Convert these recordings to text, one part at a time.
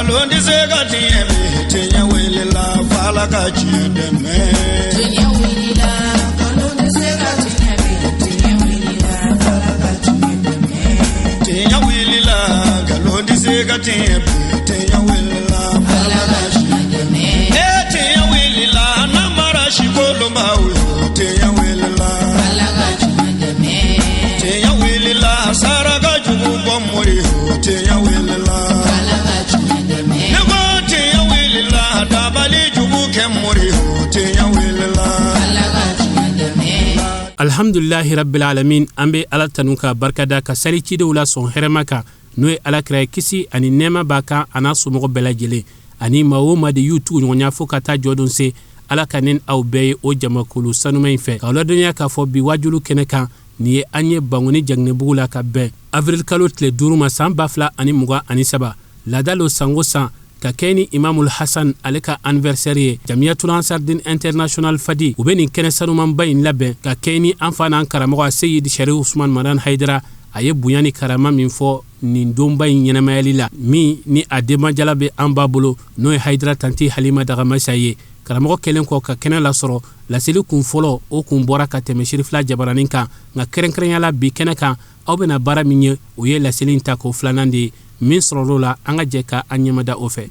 Nkalon tɛ se ka tiɲɛ bi, tiɲɛ wulila f'Ala ka tiɲɛ dɛmɛ. Tiɲɛ wulila, nkalon tɛ se ka tiɲɛ bi, tiɲɛ wulila, f'Ala ka tiɲɛ dɛmɛ. Tiɲɛ wulila, nkalon tɛ se ka tiɲɛ bi, tiɲɛ wulila Ala ka tiɲɛ dɛmɛ. E tiɲɛ wulila, namara si kolonbaw yo, tiɲɛ wulila. Ala ka tiɲɛ dɛmɛ. Tiɲɛ wulila, saraka jugu bɔ mori yo, tiɲɛ wulila. Ala ka tiɲɛ dɛmɛ. Ne ko tiɲɛ wulila, dabali jugu kɛ mori yo, tiɲɛ wulila. Ala ka tiɲɛ dɛmɛ. Alhamdulilahi rabbil alamin, an bɛ Ala tanu ka barikada ka sali cidenw la sɔn hɛrɛma kan, n'o ye Alakira ye, kisi ani nɛɛma b'a kan, a n'a somɔgɔ bɛɛ lajɛlen ani maa o maa de y'u tugu ɲɔgɔnya fo ka taa jɔdon se. Ala ka ne aw bɛɛ ye o jamakulu sanuma in fɛ. K'aw ladɔnniya k'a fɔ bi wajulu kɛnɛ kan, nin ye an ye Bankoni Jaginɛbugu la ka bɛn avril kalo tile 5 ma san 2023. Laada lo sango san ka kɛ ni Imamul Hasan ale ka anniversaire ye, Jamiyatul Ansardin International Fadi, u bɛ nin kɛnɛ sanumanba in labɛn ka kɛ ni an fa n'an karamɔgɔ Seyid Sharif Usman Madan Haidara. A ye bonya ni karama min fɔ nin donba in ɲɛnamayali la, min ni a denbajala bɛ an ba bolo, n'o ye Haidara tanti Halima Dagamasa ye. Karamɔgɔ kɛlen kɔ ka kɛnɛ lasɔrɔ, laseli kun fɔlɔ o kun bɔra ka tɛmɛ Sirifila jabaranin kan, nka kɛrɛnkɛrɛnya la bi kɛnɛ kan, aw bɛna baara min ye, o ye laseli in ta ko filanan de ye. Min sɔrɔl'o la, an ka jɛ ka an ɲɛmada o fɛ.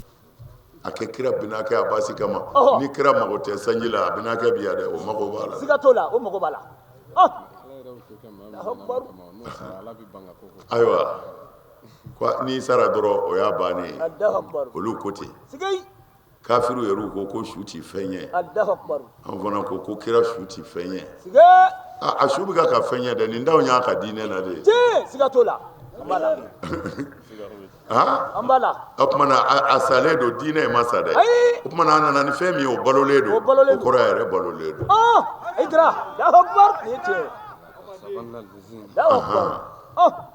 A kɛ kira binakɛ Abasi kama. Ni kira mago tɛ sanji la, a binakɛ bi yan dɛ, o mago b'a la. Siga t'o la, o mago b'a la. Ayiwa, n'i sara dɔrɔn, o y'a bannen ye. Olu ko ten. Kafiriw yɛrɛ ko ko su tɛ fɛn ye. An fana ko ko kira su tɛ fɛn ye. A su bɛ ka fɛn ye dɛ, nin t'anw y'a ka diinɛ na de ye. Siga t'o la. An b'a la. O tuma na a salen don, diinɛ in ma sa dɛ. O tuma na a nana ni fɛn min ye, o balolen don, o kɔrɔ a yɛrɛ balolen don.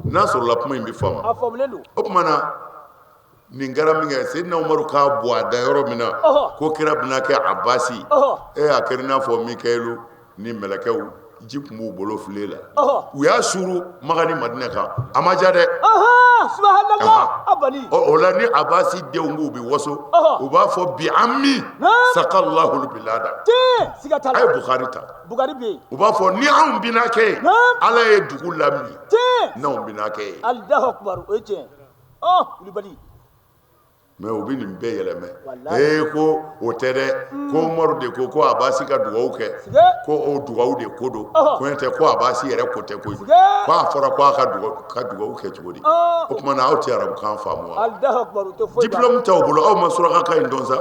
N'a sɔrɔla kuma in bɛ faamu. O tuma na nin kɛra min kɛ, Seyidina Umaru k'a bɔ a da yɔrɔ min na ko kira binakɛ Abasi, e a kɛra i n'a fɔ Mikayilu ni mɛlɛkɛw ji tun b'u bolo filen la, u y'a suuru Maka ni Madinɛ kan, a ma ja dɛ. O la ni Abasi denw k'u bɛ waso, u b'a fɔ bi ammi sakalahul bilada. A ye Bukari ta, u b'a fɔ ni anw binakɛ ye, Ala ye dugu lamin n'anw binakɛ ye. Mais u bɛ nin bɛɛ yɛlɛmɛ. Ee, ko o tɛ dɛ, ko Umaru de ko ko Abasi ka dugawu kɛ, ko o dugawu de ko don, ko tɛ ko Abasi yɛrɛ ko tɛ koyi, ko a fɔra ko a ka dugawu kɛ cogo di? O tuma na aw tɛ arabukan faamu wa? Diplôme t'aw bolo, aw ma surakakan in dɔn sa.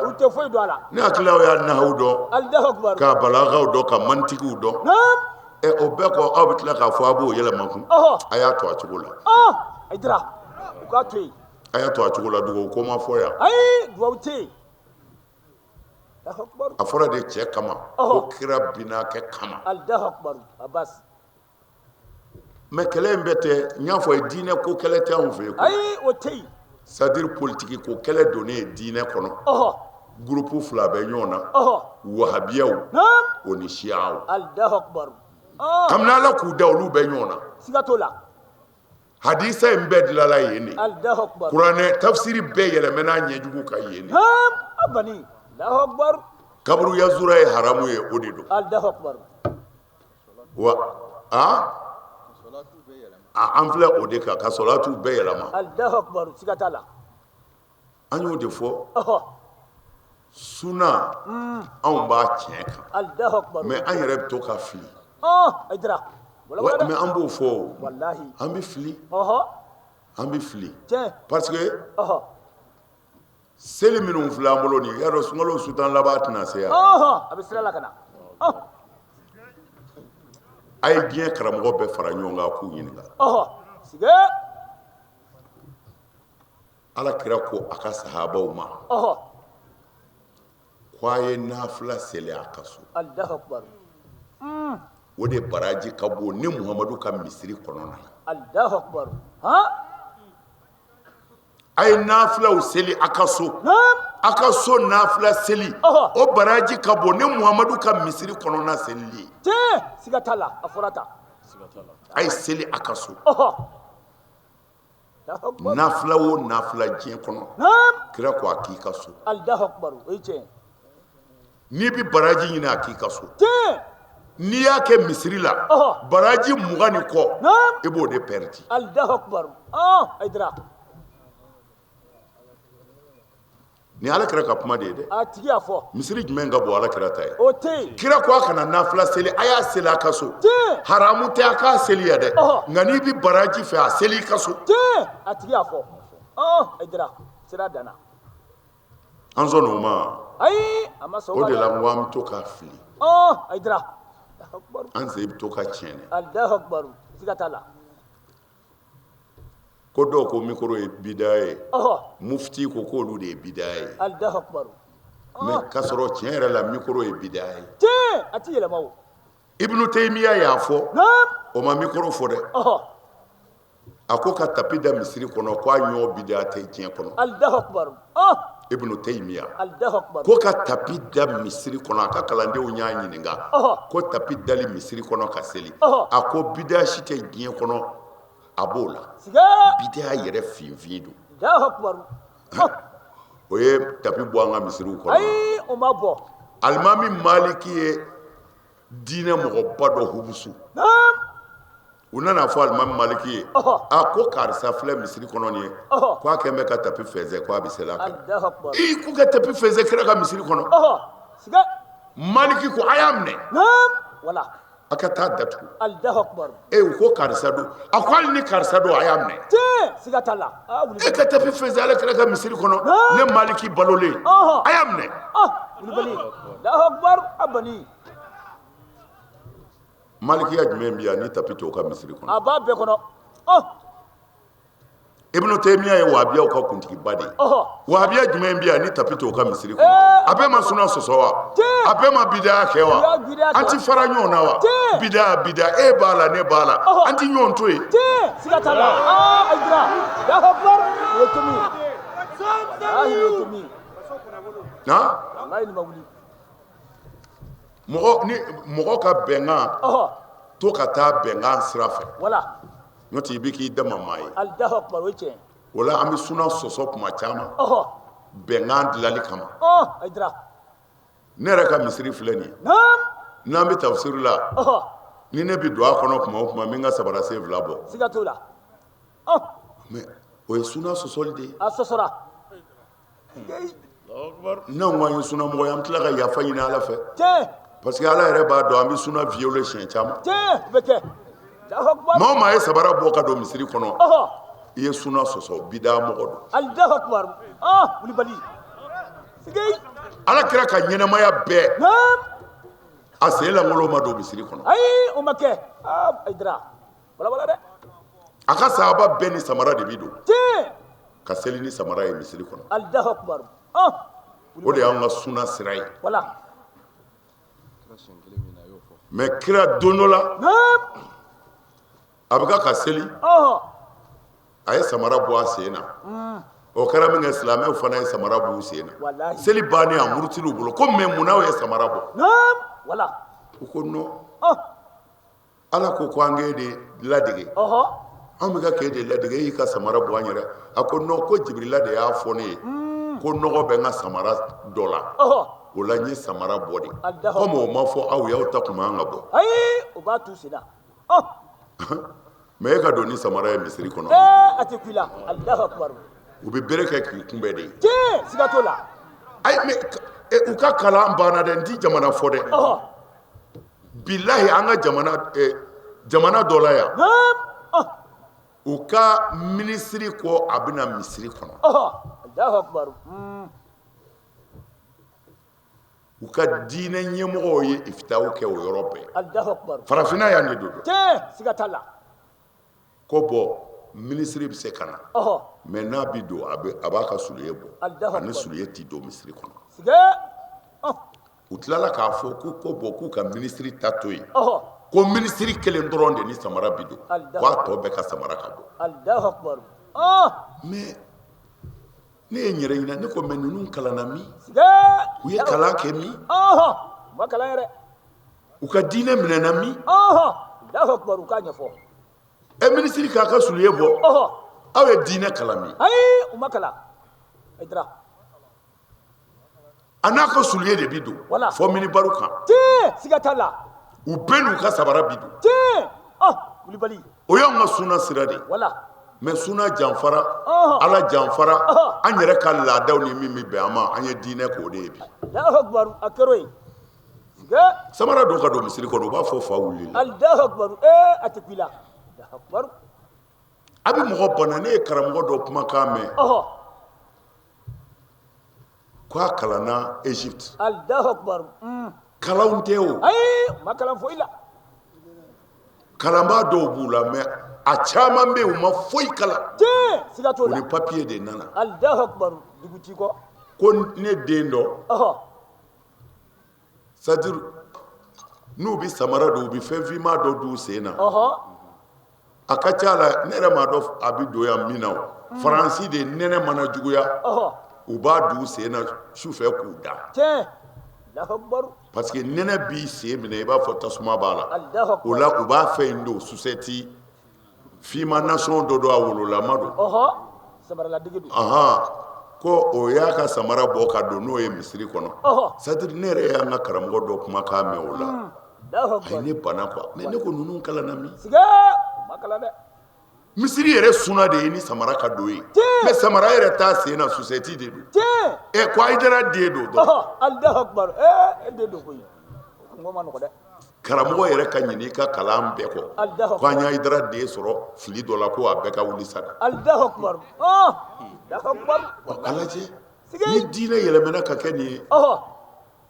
Ne hakili aw y'a nahawu dɔn, ka balagaw dɔn, ka mantigiw dɔn. Ɛ, o bɛɛ kɔ, aw bɛ tila k'a fɔ a b'o yɛlɛma kun. A y'a to a cogo la. A y'a to a cogo la, dugawu ko ma fɔ yan. Ayi, dugawu tɛ yen. A fɔra de cɛ kama, ko kira binakɛ kama. Mais kɛlɛ in bɛɛ tɛ, n y'a fɔ ye, diinɛ ko kɛlɛ tɛ anw fɛ yen. Ayi, o tɛ yen. C'est à dire politiki ko kɛlɛ donnen ye diinɛ kɔnɔ. Groupe fila bɛ ɲɔgɔn na, wahabiyaw o ni siyaw. Kabini Ala k'u da, olu bɛ ɲɔgɔn na. Siga t'o la. Hadisa in bɛɛ dilala yen de. Kuranɛ tafsiri bɛɛ yɛlɛmɛna ɲɛjugu kan yen de. Kaburu yazura ye haramu ye, o de don wa. A an filɛ o de kan ka sɔlatu bɛɛ yɛlɛma. An y'o de fɔ, suna anw b'a tiɲɛ kan, mais an yɛrɛ bɛ to ka fili. Mais an b'o fɔ, an bɛ fili, an bɛ fili, parce que seli minnu filɛ an bolo nin y'a dɔn, sunkalo su 10 laban tɛna se yan. A bɛ sira la ka na. A ye diɲɛ karamɔgɔ bɛɛ fara ɲɔgɔn kan k'u ɲininka. Ala kira ko a ka sahabaw ma ko a ye nafila seli a ka so, o de baraji ka bon ni Muhamadu ka misiri kɔnɔna na. A ye nafilaw seli a ka so, a ka so nafila seli, o baraji ka bon ni Muhamadu ka misiri kɔnɔna selili ye. Siga t'a la, a fɔra tan. A ye seli a ka so. Allahu akbar. Nafila o nafila diɲɛ kɔnɔ, Naam. kira ko a k'i ka so. Allahu akbar. O ye tiɲɛ ye. N'i bɛ baraji ɲini, a k'i ka so. Tiɲɛ. N'i y'a kɛ misiri la, Ɔhɔ. baraji 20 ni kɔ, Naam. i b'o de pɛrɛdi. Allahu akbar. Ah, Hayidara. Nin ala kira ka kuma de ye dɛ. A tigi y'a fɔ. Misiri jumɛn ka bon ala kira ta ye? O tɛ yen. Kira ko a kana nafila seli, a y'a seli a ka so. Tiɲɛ. Haramu tɛ a k'a seli ya dɛ, Ɔhɔ. nka n'i bɛ baraji fɛ, a seli i ka so. Tiɲɛ. A tigi y'a fɔ. Ah, Hayidara. Sira danna. An sɔnn'o ma? Ayi, a ma sɔn O de ma la dɛ. n ko an bɛ to ka fili. Ah, Hayidara. Allahu akbar. An sen bɛ to ka tiɲɛ dɛ. Allahu akbar. Siga t'a la. Ko dɔw ko mikoro ye bidaya ye. Ɔhɔ. Mufti ko k'olu de ye bidaya ye. Allahu akbar. Mais k'a sɔrɔ tiɲɛ yɛrɛ la, mikoro ye bidaya ye. Tiɲɛ. A ti yɛlɛma o. Ibnu Taymiya y'a fɔ. Naam. O ma mikoro fɔ dɛ. Ɔhɔ. A ko ka tapi da misiri kɔnɔ, ko a ɲɔ bidaya tɛ diɲɛ kɔnɔ. Allahu akbar. Ah, Ibnu Taymiya Allahu akbar. ko ka tapi da misiri kɔnɔ, a ka kalandenw y'a ɲininka Ɔhɔ. ko tapi dali misiri kɔnɔ ka seli, Ɔhɔ. a ko bidaya si tɛ diɲɛ kɔnɔ, a b'o la. Siga. Bidaya yɛrɛ finfin don. Allahu akbar. Ah, O ye tapi bɔ an ka misiriw kɔnɔ. Ayi, o ma bɔ. Alimami Maliki ye diinɛ mɔgɔba dɔ hubusu. Naam. U nana fɔ alimami Maliki ye, Ɔhɔ. a ko karisa filɛ misiri kɔnɔ nin ye, Ɔhɔ. ko a kɛn bɛ ka tapi fɛnsɛ, ko a bɛ seli a kan. Allahu akbar. I ko ka tapi fɛnsɛ kira ka misiri kɔnɔ. Ɔhɔ. Siga. Maliki ko a y'a minɛ, Naam. Wala. a ka taa datugu. Allahu akbar. E, u ko karisa don, a ko hali ni karisa don, a y'a minɛ. Tiɲɛ. Siga t'a la. Ah, E wulibali. ka tapi fɛnsɛ ala kira ka misiri kɔnɔ, Naam. ne Maliki balolen, Ɔhɔ. a y'a minɛ. Ah, wulibali. Allahu akbar. Abani. Malikiya jumɛn bɛ yan ni tapi t'o ka misiri kɔnɔ? A b'a bɛɛ kɔnɔ. Ah, Ibnu Taymiya ye wahabiyaw ka kuntigiba de ye. Ɔhɔ. Wahabiya jumɛn bɛ yan ni tapi t'o ka misiri kɔnɔ? Ee, A bɛɛ ma suna sɔsɔ wa? Tiɲɛ. A bɛɛ ma bidaya kɛ wa? U y'a bidaya kɛ. An ti fara ɲɔgɔn na wa? Tiɲɛ. Bidaya, bidaya, e b'a la, ne b'a la, Ɔhɔ. an ti ɲɔgɔn to yen. Tiɲɛ. Siga t'a la. Ah, Hayidara. Allahu akbar. O ye tomi ye. Walahi, nin ye tomi ye. Han? Walahi, nin ma wuli. Mɔgɔ ni mɔgɔ ka bɛnkan Ɔhɔ. to ka taa bɛnkan sira fɛ, Wala. n'o tɛ i bɛ k'i dama maa ye. Allahu akbar. O ye tiɲɛ ye. O la an bɛ suna sɔsɔ kuma caman Ɔhɔ. bɛnkan dilanli kama. Ah, Hayidara. Ne yɛrɛ ka misiri filɛ nin ye, Naam. n'an bɛ tafsiri la, Ɔhɔ. ni ne bɛ don a kɔnɔ tuma o tuma, n bɛ n ka sabara sen fila bɔ. Siga t'o la. Ah, Mais o ye suna sɔsɔli de ye. a sɔsɔra. N'anw ko an ye sunamɔgɔ ye, an bɛ tila ka yafa ɲini Ala fɛ, Tiɲɛ. parce que Ala yɛrɛ b'a dɔn an bɛ suna violer siɲɛ caman. Tiɲɛ. O bɛ kɛ. Allahu akbar. Maa o maa ye sabara bɔ ka don misiri kɔnɔ, Ɔhɔ. i ye suna sɔsɔ, bidaa mɔgɔ don. Allahu akbar. Ah, wulibali. Sigei. Ala kira ka ɲɛnamaya bɛɛ, Naam. a sen lankolon ma don misiri kɔnɔ. Ayi, o ma kɛ. Ah, Hayidara. Wala wala dɛ. A ka sahaba bɛɛ ni samara de bi don Tiɲɛ. ka seli ni samara ye misiri kɔnɔ. Allahu akbar. Ah, O de y'an ka suna sira ye. wala. Mais kira don dɔ la, Naam. a bɛ ka seli, Ɔhɔ. a ye samara bɔ a sen na. O kɛra min kɛ, silamɛw fana ye samara bɔ u sen na. Walahi. Seli bannen, a murutili u bolo ko mais mun n'aw ye samara bɔ? Naam. Wala. U ko non, Ah, Ala ko ko an k'e de ladege, ɔhɔ. anw bɛ ka k'e de ladege, e y'i ka samara bɔ an yɛrɛ. A ko non, ko Jibirila de y'a fɔ ne ye ko nɔgɔ bɛ n ka samara dɔ la, Ɔhɔ. o la n ye samara bɔ de. Allahu Komi o ma fɔ aw ye, aw ta tun man kan ka bɔ. Ayi, o b'a t'u sen na. Ah, Mais e ka don ni samara ye misiri kɔnɔ, ee, a tɛ ku i la. Allahu akbar. u bɛ bere kɛ k'i kunbɛn de. Tiɲɛ. Siga t'o la. Ayi, mais u ka kalan banna dɛ, n ti jamana fɔ dɛ. Ɔhɔ. Bilahi, an ka jamana jamana dɔ la yan, Naam. Ah, u ka minisiri ko a bɛna misiri kɔnɔ. ɔhɔ. Allahu akbar. U ka diinɛ ɲɛmɔgɔw ye ifitaw kɛ o yɔrɔ bɛɛ. Allahu akbar. Farafinna yan de don. Tiɲɛ. Siga t'a la. Ko bɔn, minisiri bɛ se ka na, Ɔhɔ. mais n'a bɛ don, a b'a ka soulier bɔ. Allahu Ani akbar. soulier ti don misiri kɔnɔ. Siga. Ah, U tilala k'a fɔ ko bɔn, k'u ka minisiri ta to yen, ɔhɔ. ko minisiri kelen dɔrɔn de ni samara bi don, Allahu k'a tɔ bɛɛ ka samara ka bɔ. Allahu akbar. Ah, Mais ne ye n yɛrɛ ɲininka, ne ko mais ninnu kalanna min? Siga. U ye kalan kɛ min? Ɔhɔ. U ma kalan yɛrɛ. U ka diinɛ minɛna min? Ɔhɔ. Allahu akbar. U k'a ɲɛfɔ. Ɛ, minisiri k'a ka soulier bɔ, Ɔhɔ. Aw ye diinɛ kalan min? Ayi, u ma kalan, Hayidara. A n'a ka soulier de bi don Voilà. fɔ minibaru kan. Tiɲɛ, siga t'a la. U bɛɛ n'u ka sabara bi don. Tiɲɛ, ah, wulibali. O y'anw ka suna sira de ye. Wala. Mais suna janfara, Ɔhɔn. Ala janfara. Ɔhɔn. An yɛrɛ ka laadaw ni min bɛ bɛn an ma, an ye diinɛ k'o de ye bi. Allahu akbar, a kɛr'o ye. Siga. Samara don ka don misiri kɔnɔ, u b'a fɔ fa wulila. Allahu akbar, ee, a tɛ ku i la. Allahu akbar. A bɛ mɔgɔ bana. Ne ye karamɔgɔ dɔ kumakan mɛn ko a kalanna Égypte. Allahu akbar. Kalanw tɛ o. Ayi, u ma kalan foyi la. Kalanbaa dɔw b'u la, mais a caman bɛ yen, u ma foyi kalan. Tiɲɛ, siga t'o U la. ni papier de nana. Allahu akbar, dugu t'i kɔ. Ko ne den dɔ, c'est à dire n'u bɛ samara don, u bɛ fɛn finman dɔ d'u sen na. A ka ca la, ne yɛrɛ m'a dɔn a bɛ don yan min na o. Faransi de, nɛnɛ mana juguya, u b'a d'u sen na sufɛ k'u da. Tiɲɛ, Allahu akbar. Parce que nɛnɛ b'i sen minɛ, i b'a fɔ tasuma b'a la. Allahu akbar. O la, u b'a fɛn in don, sucette finman nasɔn dɔ don, a wololama don. Samaraladege don. Ahan, ko o y'a ka samara bɔ ka don n'o ye misiri kɔnɔ. C'est à dire ne yɛrɛ y'an ka karamɔgɔ dɔ kumakan mɛn o la. Allahu A ye akbar. ne bana quoi. Mais ne ko ninnu kalanna min? Siga, u ma kalan dɛ. Misiri yɛrɛ suna de ye ni samara ka don ye. Tiɲɛ. Mais samara yɛrɛ t'a sen na, sucette de don. Tiɲɛ. Ɛ, ko Hayidara den don dɔrɔn. Allahu akbar, ee, e den don koyi, o kungo ma nɔgɔ dɛ. Karamɔgɔ yɛrɛ ka ɲinɛ i ka kalan bɛɛ kɔ. Allahu Ko an akbar. ye Hayidara den sɔrɔ fili dɔ la, ko a bɛɛ ka wuli sa. Allahu akbar, Allahu akbar. A lajɛ. Siga. Ni diinɛ yɛlɛmana ka kɛ nin ye,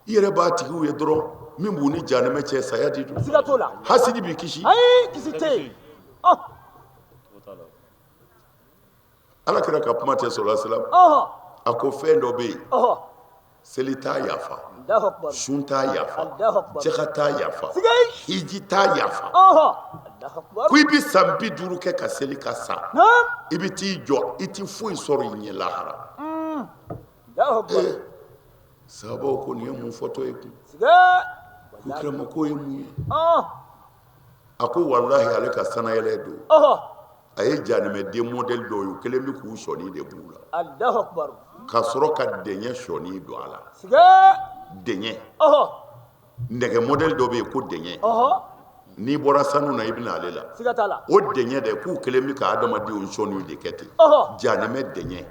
i yɛrɛ b'a tigiw ye dɔrɔn, min b'u ni janɛmɛ cɛ, saya de don. Siga t'o la. Hasidi b'i kisi. Ayi, kisi tɛ yen. Ala kira ka kuma tɛ, sɔrɔ silam. A ko fɛn dɔ bɛ yen, seli t'a yafa, Allahu akbar. sun t'a yafa, Allahu akbar. jaka t'a yafa, Siga. hiji t'a yafa. Allahu akbar. Ko i bɛ san 50 kɛ ka seli ka sa, i bɛ t'i jɔ, i tɛ foyi sɔrɔ i ɲɛ lahara. Allahu akbar. Sahabaw ko nin ye mun fɔtɔ ye kun? Siga. Ko kira ma k'o ye mun ye? A ko walahi, ale ka sanayɛlɛ don, a ye janɛmɛden modèle dɔw ye, u kɛlen bɛ k'u sɔnni de b'u la. Allahu akbar. Ka sɔrɔ ka dɛɲɛ sɔnni don a la. Siga. Dɛɲɛ nɛgɛ modèle dɔ bɛ yen ko dɛɲɛ. N'i bɔra sanu na, i bɛna ale la. Siga t'a la. O dɛɲɛ dɛ, k'u kɛlen bɛ ka adamadenw sɔnniw de kɛ ten. Janɛmɛ dɛɲɛ,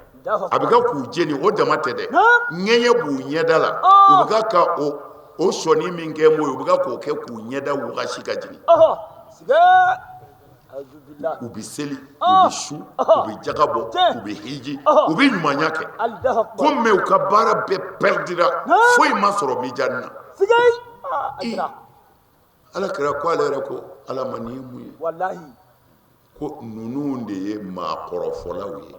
a bɛ kɛ k'u jeni. O dama tɛ dɛ, ŋɛɲɛ b'u ɲɛda la. U bɛ ka ka o o sɔnni min kɛ m'o ye, u bɛ ka k'o kɛ k'u ɲɛda wagasi ka jigin. Siga. Azubillah. U bɛ seli, u bɛ sun, u bɛ jaga bɔ, u bɛ hiji, u bɛ ɲumanya kɛ. Allahu akbar. Ko mais u ka baara bɛɛ perdira, foyi ma sɔrɔ mijani na. Siga. Ah, Ayidara. Ala kira ko ale yɛrɛ ko Ala ma, nin ye mun ye? Walahi. Ko ninnu de ye maakɔrɔfɔlaw ye,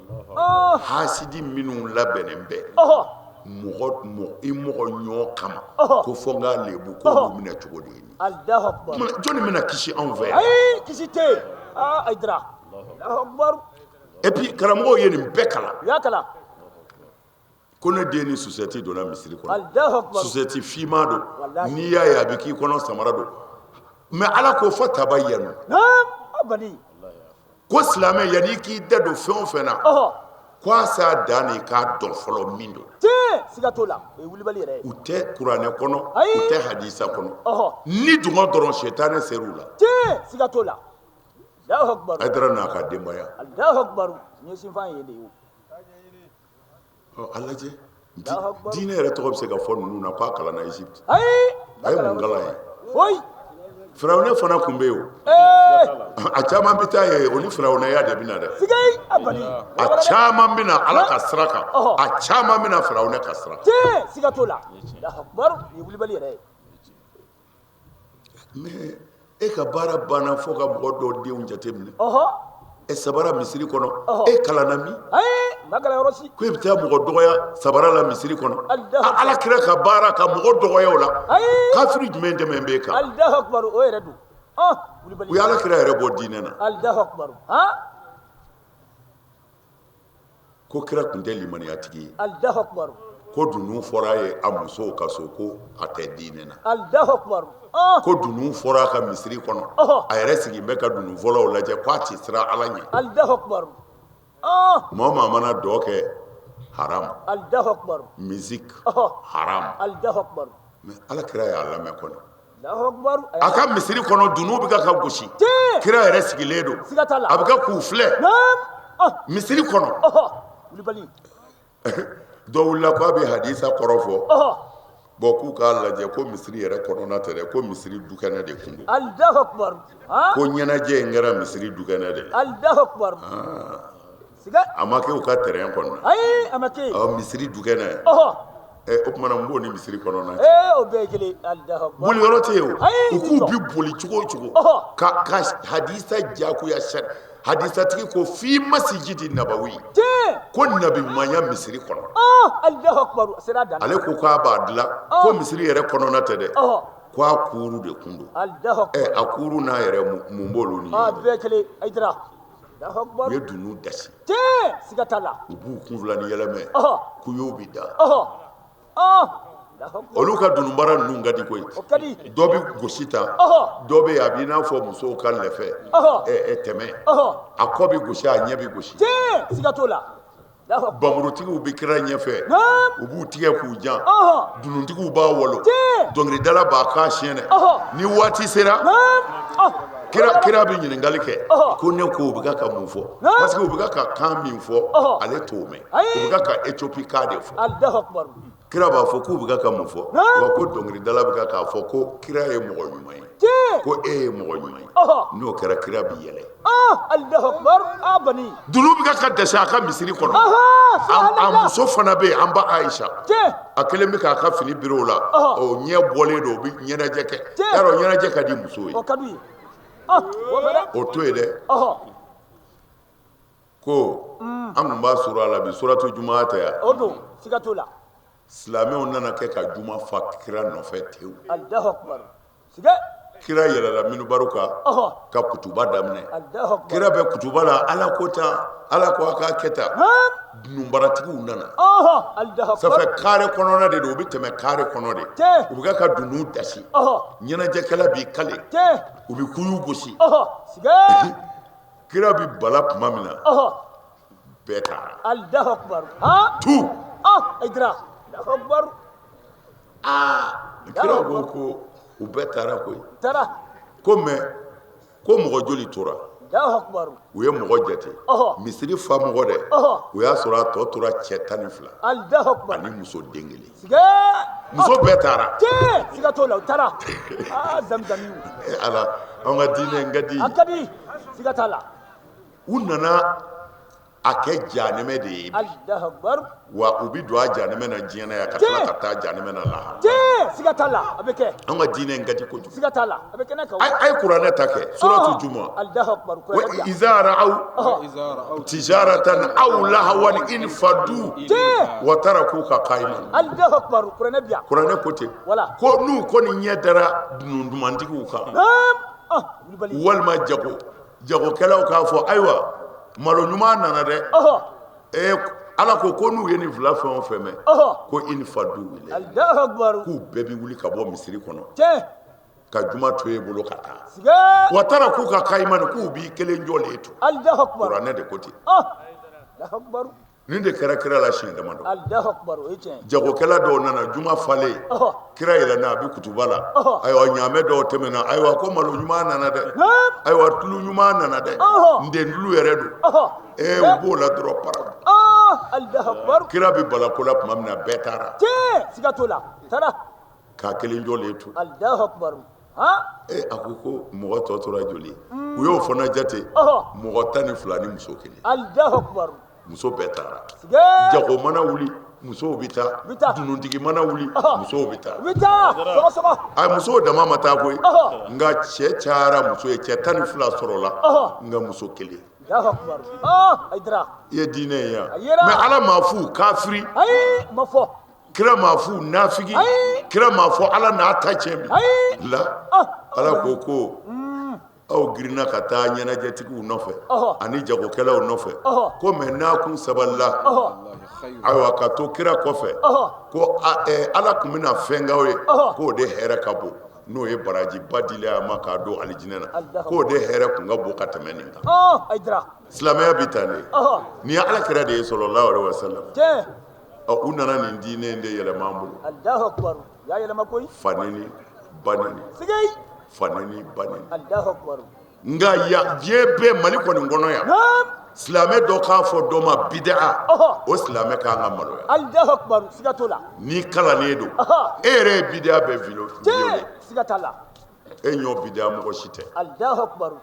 hasidi minnu labɛnnen bɛ mɔgɔ i mɔgɔ ɲɔ kama, ko fɔ n k'a lebu, k'olu minɛ cogo de ye nin. Allahu akbar. Jɔnni bɛna kisi anw fɛ yan? Ayi, kisi tɛ yen. Ah, Ayidara. Allahu akbar. Et puis karamɔgɔw ye nin bɛɛ kalan. U y'a kalan. Ko ne den ni sucette donna misiri kɔnɔ. Allahu akbar. Sucette finman don. Walahi. N'i y'a ye, a bɛ k'i kɔnɔ samara don. Mais Ala ko fɔ tabayyanu. Naam, abadi. Ko silamɛ, yanni i k'i da don fɛn o fɛn na, ko a s'a dan na, i k'a dɔn fɔlɔ min don. Tiɲɛ, siga t'o la. O ye wulibali yɛrɛ ye. U tɛ kuranɛ kɔnɔ, Ayi. u tɛ hadisa kɔnɔ. Ni dungɔ dɔrɔn, sitanɛ ser'u la. Tiɲɛ, siga t'o la. Allahu akbar. Hayidara n'a ka denbaya. Allahu akbar. Ɲɛsinfan ye de ye o. Ɔ, a lajɛ. Allahu akbar. Diinɛ yɛrɛ tɔgɔ bɛ se ka fɔ ninnu na k'a kalanna Egypte? Ayi. A ye mun kalan ye? Foyi. Firawunɛ fana tun bɛ yen o. Ee. A caman bɛ taa yen, o ni firawunɛya de bɛ na dɛ. Siga, abadi. A caman bɛ na Ala ka sira kan, a caman bɛ na firawunɛ ka sira kan. Tiɲɛ, siga t'o la. Allahu akbar. Nin ye wulibali yɛrɛ ye. Mais e ka baara banna fo ka mɔgɔ dɔw denw jateminɛ. E sabara misiri kɔnɔ, e kalanna min? Ayi, ma kalan yɔrɔ si. Ko e bɛ taa mɔgɔ dɔgɔya sabara la misiri kɔnɔ. Allahu Ala kira ka baara ka mɔgɔ dɔgɔya o la. Ayi. Kafiri jumɛn dɛmɛ b'e kan? Allahu akbar, o yɛrɛ don. Wulibali. U ye Ala kira yɛrɛ bɔ diinɛ na. Allahu akbar. Han? Ko kira tun tɛ limaniyatigi ye. Allahu akbar. Ko dunun fɔra a ye a musow ka so, ko a tɛ diinɛ na. Allahu akbar. Ko dunun fɔra a ka misiri kɔnɔ, a yɛrɛ sigilen bɛ ka dunun fɔlaw lajɛ, ko a tɛ siran Ala ɲɛ. Allahu akbar. Maa o maa mana dɔn kɛ, haram. Allahu akbar. Musique, Ɔhɔ. haram. Allahu akbar. Mais ala kira y'a lamɛn kɔni. Allahu akbar. A ka misiri kɔnɔ, dunun bɛ ka gosi. Tiɲɛ. Kira yɛrɛ sigilen don. Siga t'a la. A bɛ ka k'u filɛ Naam. Misiri kɔnɔ. Wulibali. Dɔ wulila k'a bɛ hadisa kɔrɔ fɔ. Bon, k'u k'a lajɛ ko misiri yɛrɛ kɔnɔna tɛ dɛ, ko misiri dukɛnɛ de kun don. Allahu akbar. Ko ɲɛnajɛ in kɛra misiri dukɛnɛ de la. Allahu akbar. Siga. A ma kɛ u ka terrain kɔnɔ. Ayi, a ma kɛ. Ɔ, misiri dukɛnɛ. Ɛ, o tuma na mun b'o ni misiri kɔnɔna cɛ? Ee, o bɛɛ ye kelen. Allahu akbar. Boli yɔrɔ tɛ yen o. Ayi. U k'u bi boli cogo o cogo ka hadisa jagoya sari hadisatigi ko fi masijidi nabawi. Tiɲɛ. Ko nabi ɲumanya misiri kɔnɔ. Allahu akbar. A sera a dan na. Ale ko k'a b'a dilan ko misiri yɛrɛ kɔnɔna tɛ dɛ, ko a kuuru de kun don. Allahu akbar. Ɛ, a kuuru n'a yɛrɛ, mun b'olu ni ɲɔgɔn cɛ? Bɛɛ kelen. Ayidara. Allahu akbar. U ye dunun dasi. Tiɲɛ, siga t'a la. U b'u kun fila ni yɛlɛmɛ. Kuyow bi da. Allahu akbar. Olu ka dununbara ninnu ka di koyi. O ka di. Dɔ bɛ gosi ta. Dɔ bɛ yen, a b'i n'a fɔ musow ka lɛfɛ. Ɛ, tɛmɛ. A kɔ bɛ gosi, a ɲɛ bɛ gosi. Tiɲɛ, siga t'o la. Allahu akbar. Bamurutigiw bɛ kira ɲɛfɛ. Naam. U b'u tigɛ k'u jan. Dununtigiw b'a walo. Tiɲɛ. Dɔnkilidala b'a kan siɲɛ. Ni waati sera. Naam. Kira bɛ ɲininkali kɛ. Ko ne ko u bɛ ka mun fɔ? Parce que u bɛ ka kan min fɔ, ale t'o mɛn. Ayi. U bɛ ka Éthiopie kan de fɔ. Allahu akbar. Kira b'a fɔ k'u bɛ ka mun fɔ? Wa ko dɔnkilidala bɛ k'a fɔ ko kira ye mɔgɔ ɲuman ye. Tiɲɛ. Ko e ye mɔgɔ ɲuman ye. N'o kɛra, kira bɛ yɛlɛ. Allahu akbar. Bani. Dunun bɛ ka dɛsɛ a ka misiri kɔnɔ. A muso fana bɛ yen, an ba Ayisa. Tiɲɛ. A kelen bɛ k'a ka fini biri o la. O ɲɛ bɔlen don, o bɛ ɲɛnajɛ kɛ. Tiɲɛ. Yarɔ, ɲɛnajɛ ka di muso ye. O ka d'u ye. O fɛ dɛ. O to yen dɛ. Ko an tun b'a sura la bi, suratu juma tɛ yan. O don, siga t'o la. Silamɛw nana kɛ ka juma fa kira nɔfɛ tewu. Allahu akbar. Siga. Kira yɛlɛla minbaru kan ka kutuba daminɛ. Allahu akbar. Kira bɛ kutuba la, ala ko tan, ala ko a k'a kɛ tan. Naam. Dununbaratigiw nana. Allahu akbar. Ça fait carré kɔnɔna de don, u bɛ tɛmɛ carré kɔnɔ de. Tiɲɛ. U bɛ ka dunun dasi. Ɲɛnajɛkɛla b'i kale. Tiɲɛ. U bɛ kuyu gosi. Siga. Kira bɛ bala tuma min na. Bɛɛ taara. Allahu akbar. Tu. Ayidara. Allahu akbar. Kira ko u bɛɛ taara koyi. Taara. Ko mais ko mɔgɔ joli tora? Allahu akbar. U ye mɔgɔ jate. Misiri fa mɔgɔ dɛ. U y'a sɔrɔ a tɔ tora cɛ 12. Allahu akbar. Ani muso den kelen. Siga. Muso bɛɛ taara. Tiɲɛ, siga t'o la, u taara. Zamzamiw. Ala, an ka diinɛ in ka di. A ka di, siga t'a la. U nana a kɛ janɛmɛ de ye. Allahu akbar. Wa u bɛ don a janɛmɛ na diɲɛ na yan ka tila ka taa janɛmɛ na lahara. Tiɲɛ, siga t'a la, a bɛ kɛ. An ka diinɛ in ka di kojugu. Siga t'a la, a bɛ kɛnɛ kan. A ye kuranɛ ta kɛ, suratu juma. Allahu akbar. Wa iza ra'aw tijaratan aw lahawan infadu wa tarakuka qa'iman. Allahu akbar, kuranɛ bi yan. Kuranɛ ko ten. Voilà. Ko n'u kɔni ɲɛ dara dunun dumantigiw kan. Naam. Wulibali. Walima jagokɛlaw k'a fɔ ayiwa, malo ɲuman nana dɛ. Ala ko n'u ye nin fila fɛn o fɛn mɛn, ko infadu ilayhi. Allahu akbar. K'u bɛɛ bɛ wuli ka bɔ misiri kɔnɔ. Tiɲɛ. Ka juma to e bolo ka taa. Siga. Wa tarakuka qa'iman, k'u b'i kelen jɔlen to. Allahu akbar. Kuranɛ de ko ten. Allahu akbar. Nin de kɛra kira la siɲɛ damadɔ. Allahu akbar, o ye tiɲɛ ye. Jagokɛla dɔw nana juma falen. Kira yɛlɛnna, a bɛ kutuba la. Ayiwa, ɲaamɛ dɔw tɛmɛna, ayiwa ko malo ɲuman nana dɛ. Ayiwa, tulu ɲuman nana dɛ. Ntentulu yɛrɛ don. U b'o la dɔrɔn para. Allahu akbar. Kira bɛ balako la tuma min na, bɛɛ taara. Tiɲɛ, siga t'o la. Taara. K'a kelen jɔlen to. Allahu akbar. A ko mɔgɔ tɔ tora joli? U y'o fana jate. Mɔgɔ 12 ni muso kelen. Allahu akbar. Muso bɛɛ taara. Jago mana wuli, musow bɛ taa. Dununtigi mana wuli, musow bɛ taa. U bɛ taa. Sɔgɔ sɔgɔ. A musow dama ma taa koyi. Nka cɛ cayara muso ye, cɛ 12 sɔrɔla. Nka muso kelen. Allahu akbar. Ayidara. I ye diinɛ ye yan. A yera. Mais Ala m'a f'u kafiri. Ayi, ma fɔ. Kira m'a f'u nafigi. Ayi. Kira m'a fɔ Ala n'a ta tiɲɛ bi. Ayi. La. Ala ko aw girinna ka taa ɲɛnajɛtigiw nɔfɛ ani jagokɛlaw nɔfɛ, ko mais n'a kun sabalila, ayiwa ka to kira kɔfɛ, ko ala tun bɛna fɛn k'aw ye k'o de hɛrɛ ka bon. N'o ye barajiba dilen a ma k'a don alijinɛ na, k'o de hɛrɛ kun ka bon ka tɛmɛ nin kan. Silamɛya bɛ tan de. Nin ye ala kira de ye sallallahu alaihi wasallam. Ɔ, u nana nin diinɛ in de yɛlɛma an bolo. Fa neni, ba neni, fa neni, ba neni. Nka ya diɲɛ bɛɛ, Mali kɔni kɔnɔ yan, silamɛ dɔ k'a fɔ dɔ ma bidaa, o silamɛ kan ka maloya. Alahu akubaru, siga t'o la. N'i kalannen don, e yɛrɛ ye bidaa bɛɛ violer. Siga t'a la. E ɲɔ bidaa mɔgɔ si tɛ. Alahu akubaru.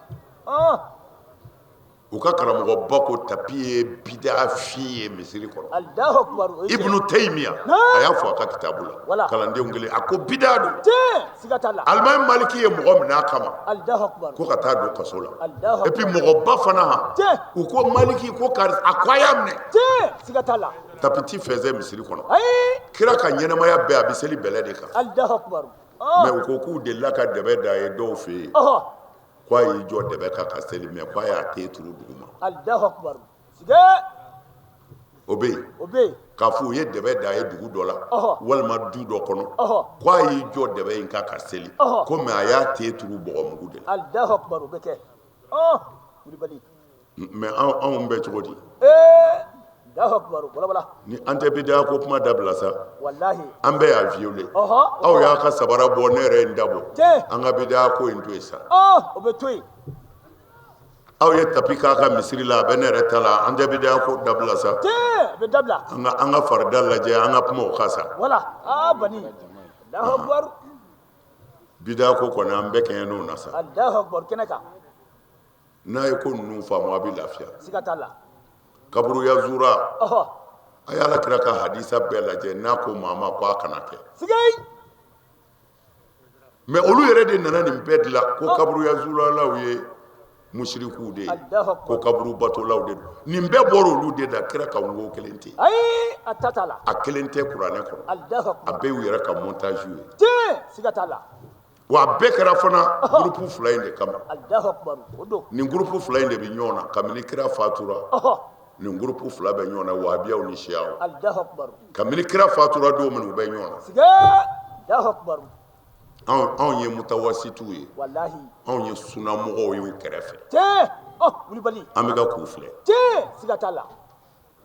U ka karamɔgɔba ko tapi ye bidaa fin ye misiri kɔnɔ. Alahu akubaru, o ye tiɲɛ. Ibnu Taymiya a y'a fɔ a ka kitabu la, kalandenw kelen, a ko bidaa don. Siga t'a la. Alimami Maliki ye mɔgɔ minɛ a kama Alahu akubaru. ko ka taa don kaso la. Alahu Et puis mɔgɔba fana han, u ko Maliki ko karisa, a ko a y'a minɛ. Siga t'a la. Tapi ti fɛnsɛ misiri kɔnɔ. Ayi. Kira ka ɲɛnamaya bɛɛ a bɛ seli bɛlɛ de kan. Alahu akubaru. Mais u ko k'u delila ka dɛbɛ da ye dɔw fɛ yen. Ko a y'i jɔ dɛbɛ kan ka seli, mais ko a y'a ten turu duguma. Alahu akubaru. Siga. O bɛ yen. O bɛ yen. K'a fɔ u ye dɛbɛ da ye dugu dɔ la, walima du dɔ kɔnɔ, ko a y'i jɔ dɛbɛ in kan ka seli, ko mais a y'a ten turu bɔgɔmugu de la. Alahu akubaru, o bɛ kɛ. Kulibali. Mais anw bɛ cogo di? Alahu akubaru, wala wala. Ni an tɛ bidaa ko kuma dabila sa. Walahi. An bɛɛ y'a violer. Aw y'a ka sabara bɔ, ne yɛrɛ ye n da bɔ. An ka bidaa ko in to yen sa. O bɛ to yen. Aw ye tapi k'a ka misiri la, a bɛ ne yɛrɛ ta la, an tɛ bidaa ko dabila sa. A bɛ dabila. An ka farida lajɛ, an ka kuma o kan sa. Wala. Bani. Alahu akubaru. Bidaa ko kɔni an bɛɛ kɛɲɛ n'o na sa. Alahu akubaru, kɛnɛ kan. N'a ye ko ninnu faamu, a bɛ lafiya. Siga t'a la. Kaburuya zura. A ye ala kira ka hadisa bɛɛ lajɛ, n'a ko maa ma ko a kana kɛ. Mais olu yɛrɛ de nana nin bɛɛ dilan ko kaburuya zuralaw ye musirikuw de ye, ko kaburu batolaw de don. Nin bɛɛ bɔra olu de da, kira ka wo kelen tɛ. Ayi, a ta t'a la. A kelen tɛ kuranɛ kɔnɔ. A bɛɛ y'u yɛrɛ ka montage ye. Siga t'a la. Wa a bɛɛ kɛra fana groupe fila in de kama. Alahu akubaru, o don. Nin groupe fila in de bɛ ɲɔgɔn na kabini kira fatura. Nin groupe fila bɛ ɲɔgɔn na, wahabiyaw ni siyaw. Alahu akubaru. Kabini kira fatura don min, u bɛ ɲɔgɔn na. Siga. Alahu akubaru. Anw ye mutawasitiw ye. Walahi. Anw ye sunamɔgɔw ye u kɛrɛfɛ. Tiɲɛ. Wulibali. An bɛ ka k'u filɛ. Tiɲɛ. Siga t'a la.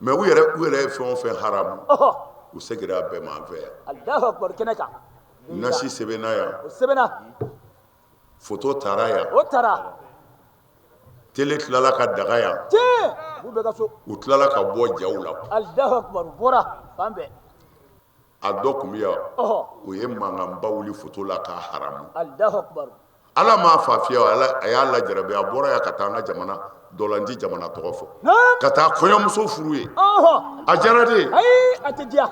Mais u yɛrɛ ye fɛn o fɛn haramu. U seginna a bɛɛ ma an fɛ yan. Alahu akubaru, kɛnɛ kan. Nasi sɛbɛnna yan. O sɛbɛnna. Foto tara yan. O tara. Tele tilala ka daga yan. Tiɲɛ. U bɛɛ ka so. U tilala ka bɔ jaw la. Alahu akubaru, bɔra fan bɛɛ. A dɔ tun bɛ yan. O ye mankanba wuli foto la k'a haramu. Alahu akubaru. Ala m'a fa fiye, a y'a lajarabi, a bɔra yan ka taa an ka jamana dɔlanti jamana tɔgɔ fɔ. Ka taa kɔɲɔmuso furu ye. A diyara de. Ayi, a tɛ diya.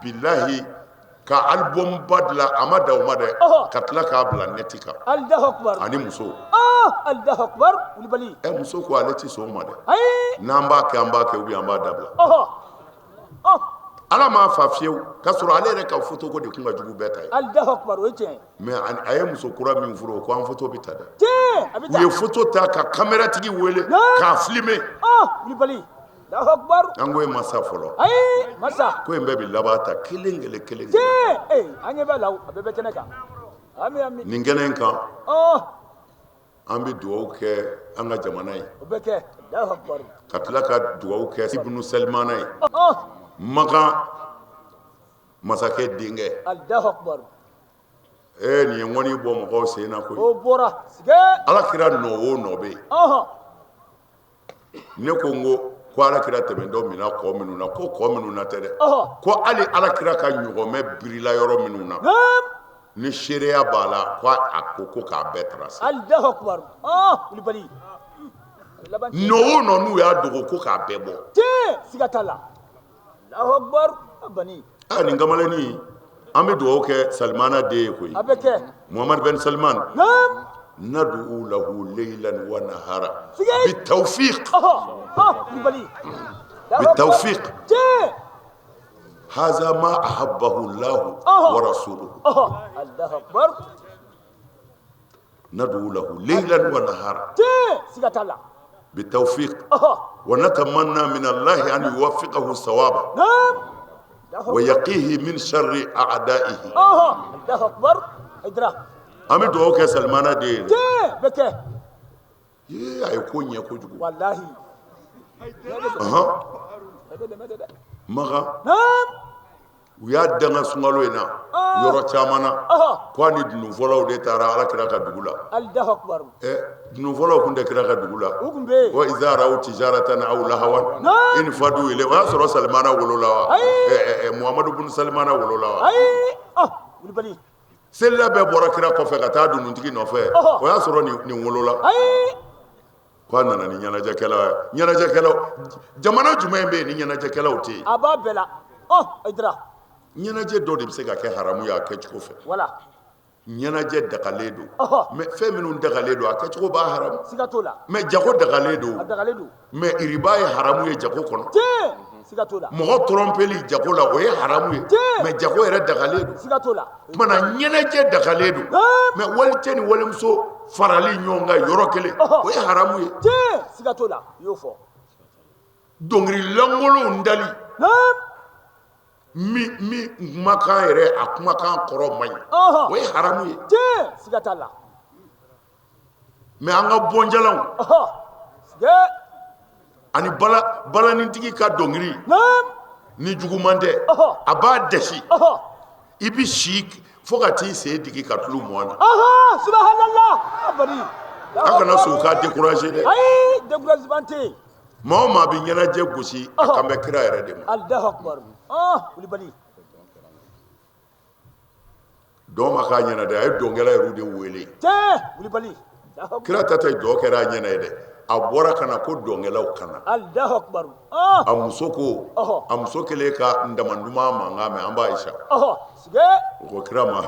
Bilahi, ka album ba dilan, a ma dan o ma dɛ, ka tila k'a bila nɛti kan. Alahu akubaru. Ani muso. Alahu akubaru, wulibali. Muso ko ale ti sɔn o ma dɛ. Ayi. N'an b'a kɛ, an b'a kɛ, ou bien an b'a dabila. Ala m'a fa fiyewu, k'a sɔrɔ ale yɛrɛ ka foto ko de kun ka jugu bɛɛ ta ye. Alahu akubaru, o ye tiɲɛ ye. Mais a ye muso kura min furu, o ko an foto bɛ ta dɛ. Tiɲɛ, a bɛ ta. U ye foto ta ka kameratigi wele k'a filmer. Wulibali. Alahu akubaru. An ko e ma sa fɔlɔ. Ayi, ma sa. Ko in bɛɛ bɛ laban ta kelen kelen kelen. Tiɲɛ, an ɲɛ b'a la, a bɛɛ bɛ kɛnɛ kan. Ami ami. Nin kɛnɛ in kan. An bɛ dugawu kɛ an ka jamana ye. O bɛ kɛ. Alahu akubaru. Ka tila ka dugawu kɛ Ibunu Salimana ye. Makan masakɛ denkɛ. Alahu akubaru. Nin ye ŋɔni bɔ mɔgɔw sen na koyi. O bɔra. Siga. Ala kira nɔ o nɔ bɛ yen. Ne ko n ko ala kira tɛmɛntɔ minna kɔ minnu na, ko kɔ minnu na tɛ dɛ. Ko hali ala kira ka ɲɔgɔmɛ birila yɔrɔ minnu na. Ni seereya b'a la, ko a ko k'a bɛɛ tarase. Alahu akubaru. Wulibali. Nɔ o nɔ n'u y'a dogo, ko k'a bɛɛ bɔ. Tiɲɛ, siga t'a la. Alahu akubaru, bani. Nin kamalennin, an bɛ dugawu kɛ Salimana den ye koyi. A bɛ kɛ. Muhamadu ben Salman. Nad'u lahu laylan wa nahara. Bitawfiq. Wulibali. Bitawfiq. Tiɲɛ. Haza ma ahabbahu Allahu wa rasuluhu. Allahu akbar. Nad'u lahu laylan wa nahara. Tiɲɛ, siga t'a la. Bitawfiq. Wa natamanna min Allahi an yuwaffiqahu sawaba. Wa yaqihi min sharri a'da'ihi. Allahu akbar. Hayidara. An bɛ dugawu kɛ Salimana den ye dɛ. Tiɲɛ bɛ kɛ. Ee, a ye ko ɲɛ kojugu. Walahi. Ɔhɔn. Bɛɛ bɛ dɛmɛ dɛ. Makan Naam. u y'a danga sunkalo in na yɔrɔ caman na ko a ni dununfɔlaw de taara ala kira ka dugu la. Allahu akbar. Ɛ, dununfɔlaw tun tɛ kira ka dugu la. U tun bɛ yen. Wa iza ra'u tijaratan aw lahawan Naam. infadu ilay, o y'a sɔrɔ Salimana wolola wa? Ayi. Ɛ, ɛ, ɛ, Muhamadu bin Salimana wolola wa? Ayi. Ah, wulibali. Selila bɛɛ bɔra kira kɔfɛ ka taa dununtigi nɔfɛ. O y'a sɔrɔ nin wolola. Ayi. Ko a nana ni ɲɛnajɛkɛlaw ye. Ɲɛnajɛkɛlaw, jamana jumɛn bɛ yen ni ɲɛnajɛkɛlaw tɛ yen? A b'a bɛɛ la. Oh, Hayidara. Ɲɛnajɛ dɔ de bɛ se ka kɛ haramu ye a kɛcogo fɛ. Wala. Ɲɛnajɛ dagalen don, Ɔhɔ. mais fɛn minnu dagalen don, a kɛcogo b'a haramu. Siga t'o la. Mais jago dagalen A don, dagalen don. mais iriba ye haramu ye jago kɔnɔ. Tiɲɛ. Siga t'o la. Mɔgɔ tɔrɔnpeli jago la, o ye haramu ye, Tiɲɛ. mais jago yɛrɛ dagalen don. Siga t'o la. Tuma na ɲɛnajɛ dagalen don, Naam. mais walicɛ ni walimuso farali ɲɔgɔn kan yɔrɔ kelen, o ye haramu ye. Tiɲɛ. Siga t'o la. I y'o fɔ. Dɔnkili lankolonw dali, Naam. min kumakan yɛrɛ, a kumakan kɔrɔ man ɲi, o ye haramu ye. Tiɲɛ. Siga t'a la. Mais an ka bɔnjalanw Siga. ani balanintigi ka dɔnkili Naam. ni juguman tɛ, a b'a dɛsi, i bɛ si fo ka t'i sen digi ka tulu mɔn na. Subhanallah. Abadi. An kana sɔn u k'a décourager dɛ. Ayi, découragement tɛ yen. Maa o maa bɛ ɲɛnajɛ gosi, a kan bɛ kira yɛrɛ de ma. Allahu akbar. Ah, wulibali. Dɔn ma k'a ɲɛna dɛ, a ye dɔnkɛla yɛrɛ de wele. Tiɲɛ, wulibali. Allahu akbar. Kira ta tɛ dɔn kɛra a ɲɛna ye dɛ, a bɔra ka na ko dɔnkɛlaw ka na. Allahu akbar. Ah, A muso ko, a muso kɛlen ka ndamanduman mankan mɛn, an b'a Ayisa. Sige. O ko kira ma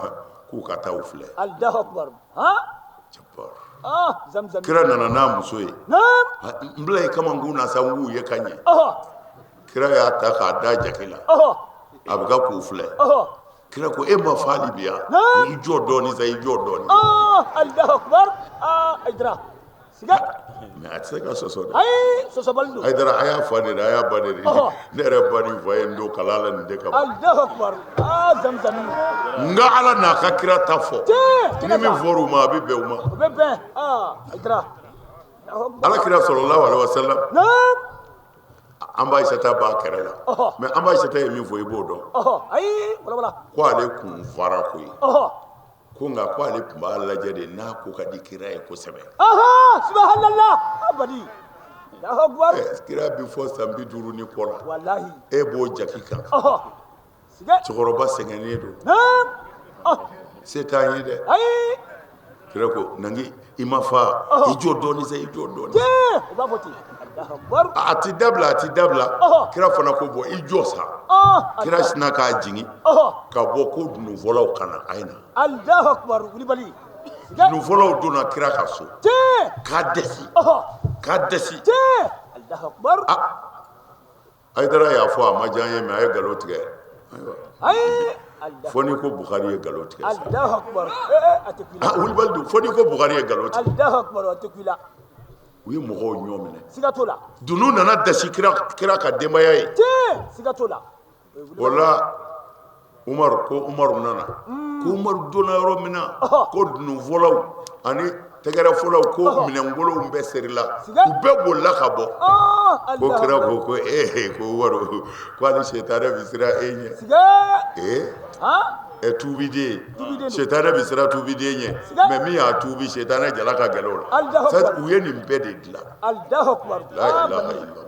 k'u ka taa u filɛ. Allahu akbar. Han? Jabbar. Ah, zamzam. Kira nana n'a muso ye. Naam. N bila i kamankun na sa, n k'u ye ka ɲɛ. Kira y'a ta k'a da jaki la. A bɛ ka k'u filɛ. Kira ko e ma fa hali bi yan? Naam. I jɔ dɔɔnin sa, i jɔ dɔɔnin. Ah, Allahu akbar. Ah, Hayidara. Siga. Mais a tɛ se ka sɔsɔ dɛ. Ayi, sɔsɔbali don. Hayidara, a y'a fa de dɛ, a y'a ba de dɛ. Ne yɛrɛ ba ni fa ye n don kalan la nin de kama. Allahu akbar. Ah, zamzami. N ka Ala n'a ka kira ta fɔ. Tiɲɛ. Ni min fɔra u ma, a bɛ bɛn u ma. O bɛ bɛn. Ah, Hayidara. Allahu akbar. Ala kira sallallahu alaihi wasallam. Naam. An b'a Ayisata b'a kɛrɛ la. Mais an b'a Ayisata ye min fɔ, i b'o dɔn. Ayi, wala wala. Ko ale kun fara koyi. Ko nka ko ale tun b'a lajɛ de n'a ko ka di kira ye kosɛbɛ. Subhanallah. Abadi. Allahu akbar. Kira bɛ fɔ san 50 ni kɔ la. Walahi. E b'o jaki kan. Siga. Cɛkɔrɔba sɛgɛnnen don. Naam. Se t'an ye dɛ. Ayi. Kira ko nangi i ma fa, i jɔ dɔɔnin sa, i jɔ dɔɔnin. Tiɲɛ. O b'a fɔ ten. Allahu akbar. A ti dabila, a ti dabila. Kira fana ko bɔn i jɔ sa. Kira sinna k'a jigin ka bɔ ko dununfɔlaw ka na, a ye na. Allahu akbar. Wulibali. Dununfɔlaw donna kira ka so. Tiɲɛ. K'a dɛsi. K'a dɛsi. Tiɲɛ. Allahu akbar. Hayidara y'a fɔ a ma diya n ye, mais a ye nkalon tigɛ. Ayiwa. Ayi. Fo n'i ko Bukari ye nkalon tigɛ sa. Allahu akbar. A tɛ ku i la. Wulibali don, fo n'i ko Bukari ye nkalon tigɛ. Allahu akbar, a tɛ ku i la. U ye mɔgɔw ɲɔ minɛ. Siga t'o la. Dunun nana dasi kira ka denbaya ye. Tiɲɛ. Siga t'o la. O la Umaru ko Umaru nana. Ko Umaru donna yɔrɔ min na, ko dununfɔlaw ani tɛgɛrɛfɔlaw ko minɛnkolonw bɛɛ serila. U bɛɛ bolila ka bɔ. Ko kira ko ko ee ko Umaru ko hali sitanɛ bɛ siran e ɲɛ. Ee ɛ tuubiden, sitanɛ bɛ siran tuubiden ɲɛ, mais min y'a tuubi sitanɛ jala ka gɛlɛn o la. C'est u ye nin bɛɛ de dilan. Allahu akbar. La ilaha illallah.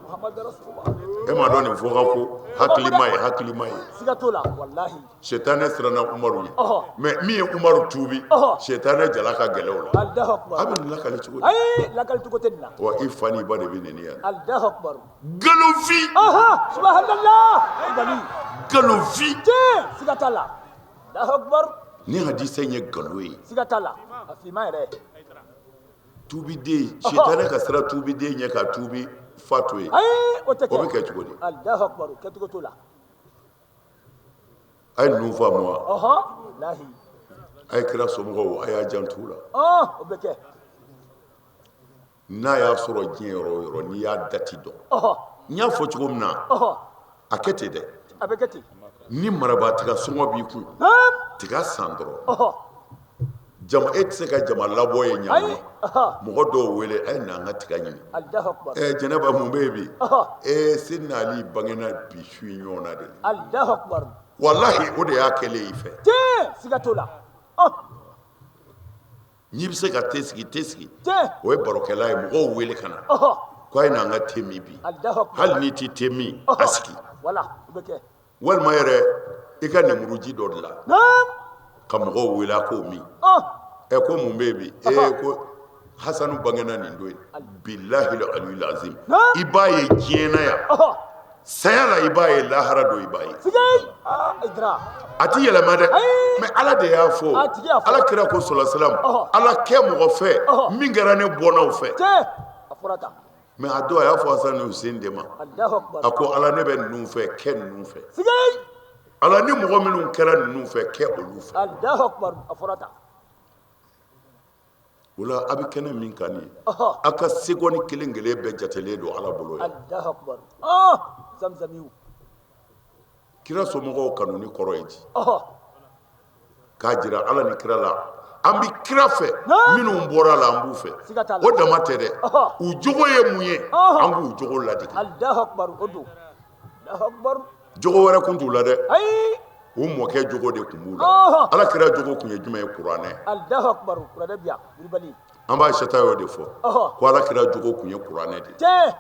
Muhammadu rasulullah. E m'a dɔn nin fɔ ka ko hakilima ye, hakilima ye. Siga t'o la, walahi. Sitanɛ siranna Umaru ye. Mais min ye Umaru tuubi, sitanɛ jala ka gɛlɛn o la. Allahu akbar. A bɛ nin lakali cogo di? Ayi, lakali cogo tɛ nin na. Wa i fa n'i ba de bɛ nɛni yan. Allahu akbar. Nkalonfin. Subhanallah. Wulibali. Nkalonfin. Tiɲɛ, siga t'a la. Allahu akbar. Ni hadisa in ye nkalon ye. Siga t'a la. A finman yɛrɛ. Tuubiden, sitanɛ ka siran tuubiden ɲɛ ka tuubi fa to yen. Ayi, o tɛ kɛ. O bɛ kɛ cogo di? Allahu akbar, kɛcogo t'o la. A ye ninnu faamu wa? Walahi. A ye kira somɔgɔw, a y'a janto u la. O bɛ kɛ. N'a y'a sɔrɔ diɲɛ yɔrɔ o yɔrɔ, n'i y'a dati dɔn. N y'a fɔ cogo min na, a kɛ ten dɛ. A bɛ kɛ ten. Ni marabaa tiga sɔngɔ b'i kun, tiga san dɔrɔn. Jama, e tɛ se ka jama labɔ ye ɲa. Ayi, Mɔgɔ dɔw wele, a ye na an ka tiga ɲimi. Allahu akbar. Ɛ, Jɛnɛba, mun bɛ yen bi? Ee, Sidina Ali bangena bi su in ɲɔgɔn na de. Allahu akbar. Walahi, o de y'a kɛlen i fɛ. Tiɲɛ, siga t'o la. N'i bɛ se ka te sigi, te sigi. Tiɲɛ. O ye barokɛla ye, mɔgɔw wele ka na ko a ye na an ka te min bi. Allahu akbar. Hali n'i tɛ te min, a sigi. Wala o bɛ kɛ. Walima yɛrɛ, i ka nemuruji dɔ dilan ka mɔgɔw wele, a k'o min. Ɛ, ko mun bɛ yen bi? Ee, ko Hasanu bangena nin don ye. Bilahi aliyul azim, i b'a ye diɲɛ na yan, saya la i b'a ye, lahara don i b'a ye. Sigei, aa, Haidara. A ti yɛlɛma dɛ. Mais Ala de y'a fɔ. A tigi y'a fɔ. Ala kira ko sɔlɔ salam, Ala kɛ mɔgɔ fɛ min kɛra ne bɔnnaw fɛ. Tiɲɛ, a fɔra tan. Mais a don, a y'a fɔ Hasan ni Hussein de ma. Allahu akbar. A ko Ala, ne bɛ ninnu fɛ, kɛ ninnu fɛ. Sigei. Ala, ni mɔgɔ minnu kɛra ninnu fɛ, kɛ olu fɛ. Allahu akbar, a fɔra tan. O la, a bɛ kɛnɛ min kan nin ye, a ka segɔni kelen kelen bɛɛ jatelen don Ala bolo yan. Allahu akbar, zamzamiw. Kira somɔgɔw kanu ni kɔrɔ ye di k'a jira Ala ni kira la, an bɛ kira fɛ, minnu bɔra a la, an b'u fɛ. Siga t'a la. O dama tɛ dɛ, u jogo ye mun ye, an k'u jogo ladege. Allahu akbar, o don. Allahu akbar. Jogo wɛrɛ kun t'u la dɛ. Ayi. U mɔkɛ jogo de kun b'u la. Ala kira jogo kun ye jumɛn ye? Kuranɛ. Allahu akbar, kuranɛ bi yan wulibali. An b'a sɛta y'o de fɔ ko Ala kira jogo kun ye kuranɛ de ye. Tiɲɛ.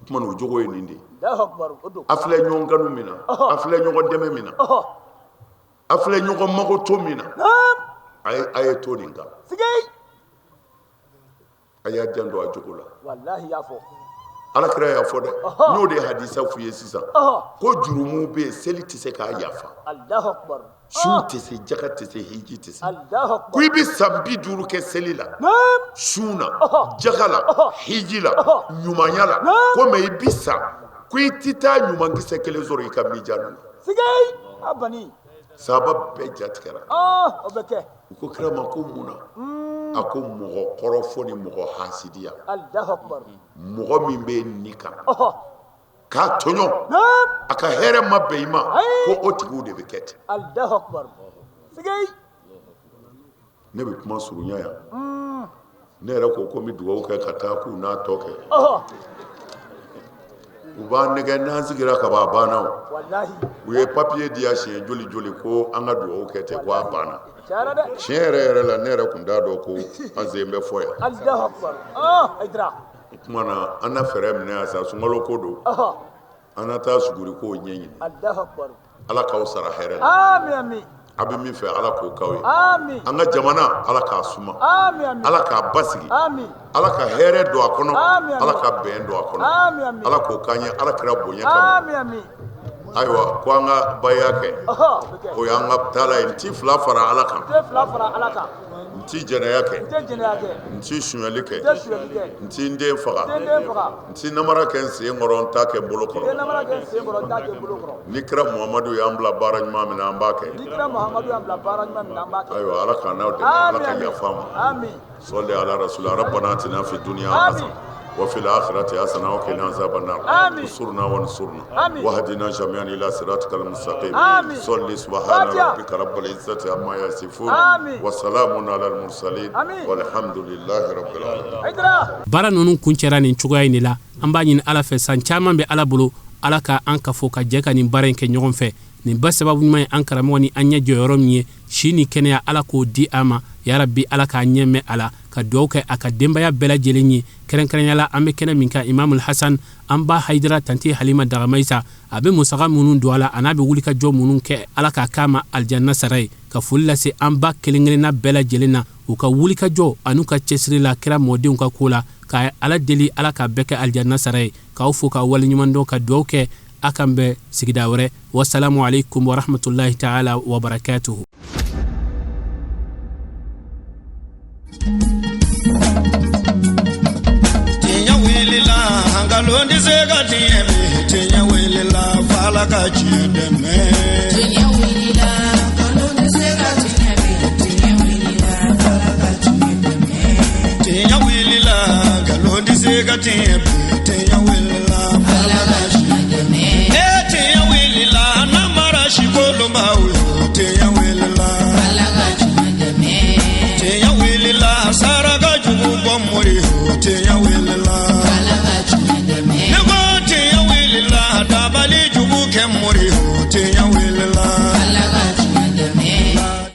O tuma na, o jogo ye nin de ye. Allahu akbar, o don. A filɛ ɲɔgɔn kanu min na, a filɛ ɲɔgɔn dɛmɛ min na, a filɛ ɲɔgɔn magoto min na, a ye to nin kan. Sigei. A y'a janto a jogo la. Walahi, y'a fɔ. Ala kira y'a fɔ dɛ, n'o de ye hadisa f'u ye sisan, ko jurumu bɛ yen, seli tɛ se k'a yafa, Allahu akbar. sun tɛ se, jaka tɛ se, hiji tɛ se. Allahu akbar. Ko i bɛ san 50 kɛ seli la, sun na, jaka la, hiji la, ɲumanya la, ko mɛ i bi sa, ko i tɛ taa ɲumankisɛ kelen sɔrɔ i ka mijanu na. Sigei, a bani. Sahaba bɛɛ jatigɛra. O bɛ kɛ. U ko kira ma ko mun na? A ko mɔgɔ kɔrɔfɔ ni mɔgɔ hasidiya. Allahu akbar. Mɔgɔ min bɛ nin kan k'a tɔɲɔ, a ka hɛrɛ ma bɛn i ma, ko o tigiw de bɛ kɛ ten. Allahu akbar. Sigei. Ne bɛ kuma surunya yan. Ne yɛrɛ ko n bɛ dugawu kɛ ka taa k'u n'a tɔ kɛ. U b'an nɛgɛ n'an sigira ka ban, a banna o. Walahi. U ye papiye di yan siɲɛ joli joli ko an ka dugawu kɛ ten, ko a banna. Tiɲɛ dɛ. Tiɲɛ yɛrɛ yɛrɛ la, ne yɛrɛ tun t'a dɔn ko an sen bɛ fɔ yan. Allahu akbar. Haidara. O tuma na, an na fɛɛrɛ minɛ yan sa, sunkalo ko don. An na taa suguri kow ɲɛɲini. Allahu akbar. Ala k'aw sara hɛrɛ la. Ami ami. A bɛ min fɛ, Ala k'o k'aw ye. Ami. An ka jamana, Ala k'a suma. Ami ami. Ala k'a basigi. Ami. Ala ka hɛrɛ don a kɔnɔ. Ami ami. Ala ka bɛn don a kɔnɔ. Ami ami. Ala k'o k'an ye Ala kira bonya kama. Ami ami. Ayiwa, ko an ka baya kɛ. O bɛ kɛ. O y'an ka taala ye. N ti fila fara Ala kan. N tɛ fila fara Ala kan. N ti jɛnɛya kɛ. N tɛ jɛnɛya kɛ. N ti sonyali kɛ. N tɛ sonyali kɛ. N ti n den faga. N tɛ n den faga. N ti namara kɛ n sen kɔrɔ, n t'a kɛ n bolo N tɛ kɔrɔ. namara kɛ n sen kɔrɔ, n t'a kɛ n bolo kɔrɔ. Ni kira Muhamadu y'an bila baara ɲuman min na, an b'a kɛ. Ni kira Muhamadu y'an bila baara ɲuman min na, an b'a kɛ. Ayiwa, Ala k'an n'aw dɛmɛ, Ala Ami ka ami. yafa an ma. Ami. صلي على رسول الله. ربنا اتنا في الدنيا آمين. حسنه وفي الاخره حسنه وقنا عذاب النار. آمين. انصرنا وانصرنا آمين. واهدنا جميعا الى صراطك المستقيم. آمين. صلي سبحان فاتحة. ربك رب العزه عما يصفون. آمين. وسلام على المرسلين. آمين. والحمد لله رب العالمين. Haidara. Baara ninnu kuncɛra nin cogoya in de la. An b'a ɲini Ala fɛ, san caman bɛ Ala bolo, Ala ka an kafo ka jɛ ka nin baara in kɛ ɲɔgɔn fɛ. Nin ba sababu ɲuman ye an karamɔgɔ ni an ɲɛ jɔyɔrɔ min ye, si ni kɛnɛya, Ala k'o di an ma yarabi. Ala k'a ɲɛ mɛn a la, ka dugawu kɛ a ka denbaya bɛɛ lajɛlen ye, kɛrɛnkɛrɛnya la an bɛ kɛnɛ min kan, Imamul Hasan, an ba Hayidara, tanti Halima Dagamayisa, a bɛ musaka minnu don a la, a n'a bɛ wulikajɔ minnu kɛ, Ala k'a k'a ma alijanna sara ye. Ka foli lase an ba kelen kelenna bɛɛ lajɛlen na, u ka wulikajɔ an'u ka cɛsiri la kira mɔdenw ka ko la, ka Ala deli, Ala k'a bɛɛ kɛ alijanna sara ye. K'aw fo k'aw waleɲuman dɔn, ka dugawu kɛ. A kan bɛn sigida wɛrɛ. Wasalamu alaikum warahmatullahi taala wabarakatuhu. Tiɲɛ wulila, nkalon tɛ se ka tiɲɛ bi. Tiɲɛ wulila, f'Ala ka tiɲɛ dɛmɛ. Tiɲɛ wulila, nkalon tɛ se ka tiɲɛ bi. Tiɲɛ wulila, f'Ala ka tiɲɛ dɛmɛ. Tiɲɛ wulila, nkalon tɛ se ka tiɲɛ bi. Tiɲɛ wulila, f'Ala ka